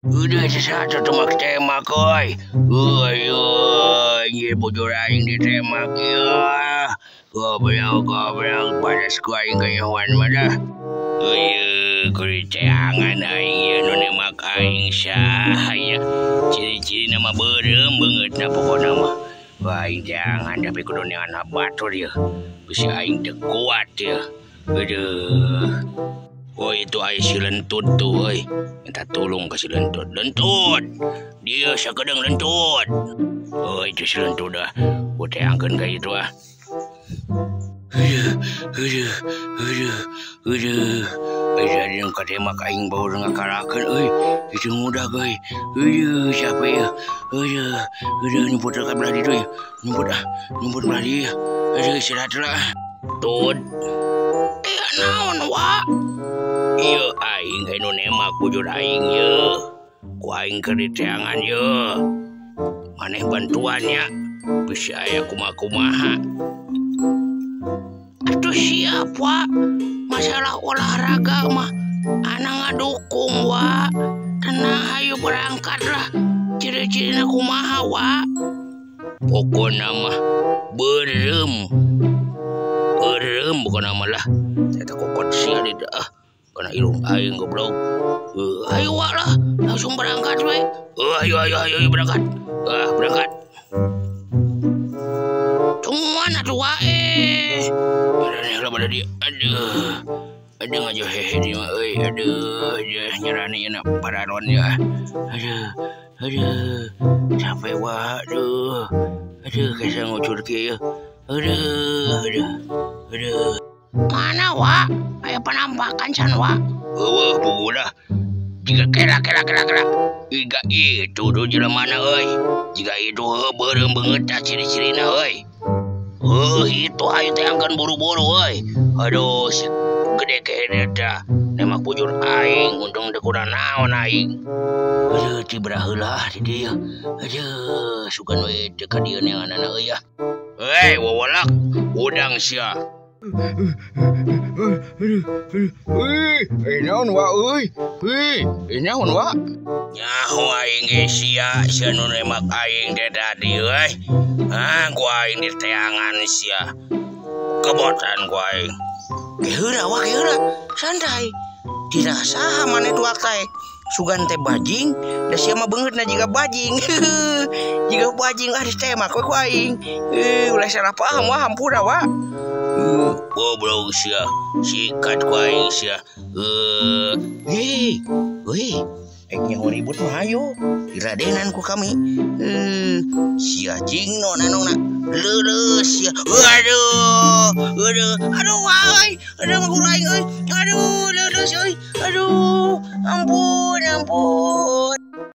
Udah sesatu temak-temak euy. Euy euy, ieu bujur aing ditemak ieu. Goblok goblok panas ku aing kanyahoan mah dah. Euy, kudu teangan aing ieu nu nemak aing saha ieu. Ciri-cirina mah beureum beungeutna pokona mah. Wah, aing teangan tapi kudu neangan batur ieu. Bisi aing teu kuat ieu. Aduh. Oh itu ai si Lentut tuh euy. Minta tolong ke si Lentut. Lentut. Dia sakedeung Lentut. Oh itu si Lentut dah. Ku teangkeun ka itu ah. Aduh, aduh, aduh, aduh. Aduh, nu katemak aing baur ngakarakeun euy. Itu mudah euy. Aduh, siapa ya? Aduh, aduh nyumput ka belah ditu ya. Nyumput ah, nyumput belah dieu. Aduh, istirahat lah. Tut. Naon wa? Ieu aing nu nemak bujur aing ye. Ku aing keur diteangan ye. Maneh bantuan nya. Bisi aya kumaha-kumaha. Atuh siap wa. Masalah olahraga mah ana ngadukung wa. Tenang hayu berangkat lah. Ciri-cirina kumaha wa? Pokona mah beureum. Beureum pokona mah lah. Eta kokot sia di ah. Kana irung aing goblok. Ayo wa lah, langsung berangkat we. Ayo ayo ayo berangkat. Ah, berangkat. Tungguan atuh wae. Nyerane lah pada dia. Aduh. Aduh ngajo hehe dia mah euy. Aduh, nyerane ieu na pararon ya. Aduh. Aduh. Capek wa aduh. Aduh kaisa ngucur kieu. Aduh, aduh. Aduh. Mana wa? Aya penampakan can wa? Eueuh puguh lah. Jiga kela kela kela kela. Iga itu tuh jelema na euy. Jiga itu heuh beureum beungeut tah ciri-cirina euy. Heuh itu ayo teangkeun buru-buru euy. Aduh, si gede kene tah. Nemak bujur aing untung teu kurang naon aing. Aduh, ti beraheula di dieu. Aduh, sugan we teu ka dieu neanganna euy ah. Hei, wawalak, udang sia. Hei, naon wa euy? Hei, naon wa? Nyaho aing ge sia, sia nu nemak aing teh tadi euy. Ah, ku aing diteangan sia. Kebotan ku aing. Keheula wa keheula, santai. Tidak saha maneh tuak teh. Sugan teh bajing, da sia mah beungeutna jiga bajing. Jiga bajing ah ditemak we ku aing. Ulah salah paham wa hampura wa. Goblok sia, sikat ku aing sia. Hei, hei, ek nyaho ribut mah ayo. Diradenan ku kami. Sia cingno nanongna. Leuleus sia. Aduh, aduh, aduh wae. Aduh mah aing euy. Aduh, leuleus euy. Aduh, ampun, ampun.